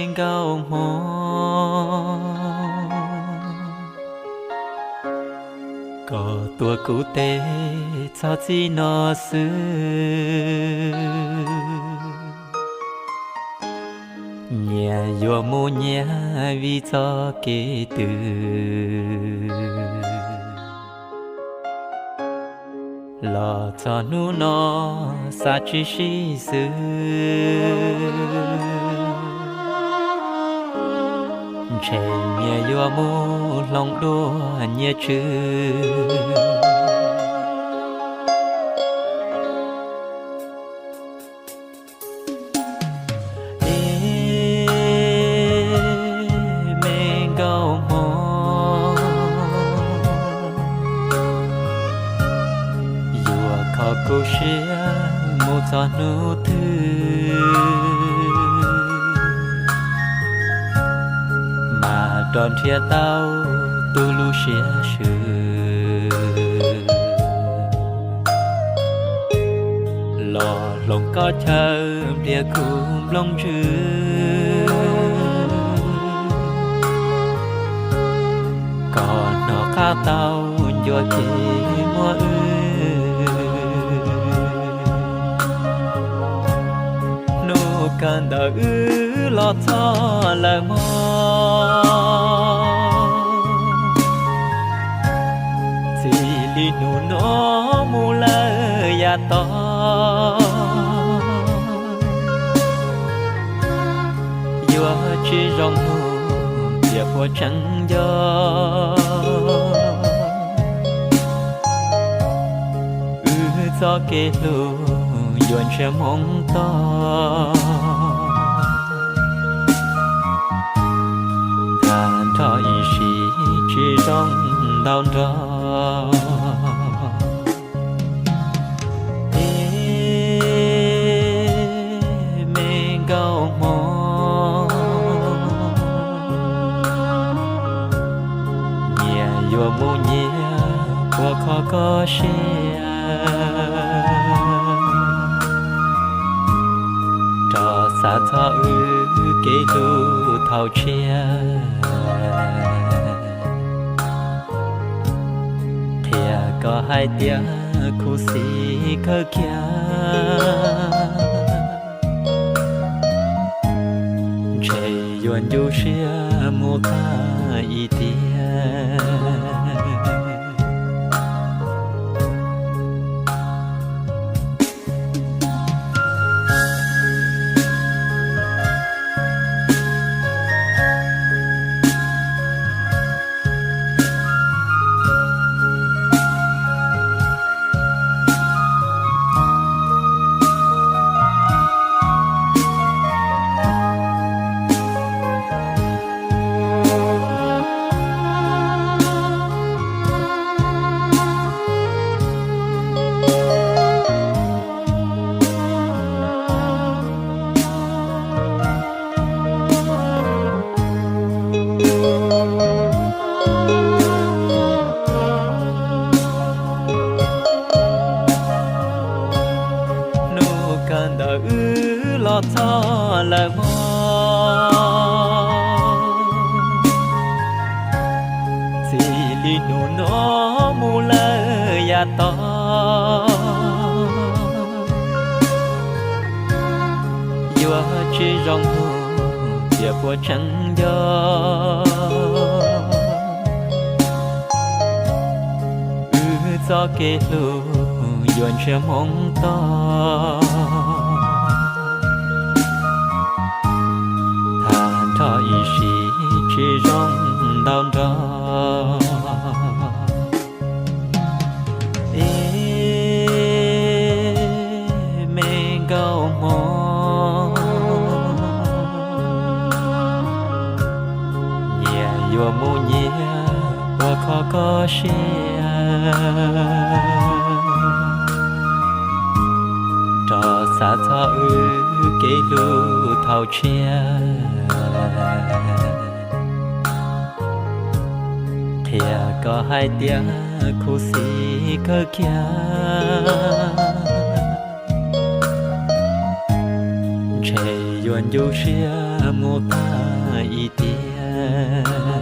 nkauj hmoob, koj tuav kuv tes txog txij no xwb. Nyias yuav mus nyias vim txoj kev twg, los txog hnub no xav tsis sib xws. Ntshe nyias yuav mus hloov dua nyias tswv. Ib me nkauj hmoob, yuav kho kuv siab mus txog hnub twg, mas rov nrhiav tau tus lub siab swm. Los hloov koj chaw npliag kuv nplooj ntswg, koj hnov qab tau ncua kev muab wb. Hnub kawm ntawv wb los txog lawm mog, txij li hnub no mus lawm yav tod, yuav tsis zoo mus tias puas tseem nco wb txoj kev hlub yuav ntshiab hmoov tog. Tag nrho ib sim tsis zoo ntau nrog. Ib me nkauj hmoob, nyias yuav mus nyias puas kho koj siab, rov xav txog wb kev hlub thaum tshiab. Qhia koj hais tias khuv xim kawg kiag, ntshe yuav ncu siab mus tag ib tiam. Hnub kawm ntawv wb los txog lawm mog, txij li hnub no mus lawm yav tod, yuav tsis zoo mus tias puas tseem nco wb txoj kev hlub yuav ntshiab hmoov tog. Tag nrho ib sim tsis zoo ntau nrog. Ib me nkauj hmoob, nyias yuav mus nyias puas kho koj siab, rov xav txog wb kev hlub thaum tshiab. Qhia koj hais tias khuv xim kawg kiag, ntshe yuav ncu siab mus tag ib tiag.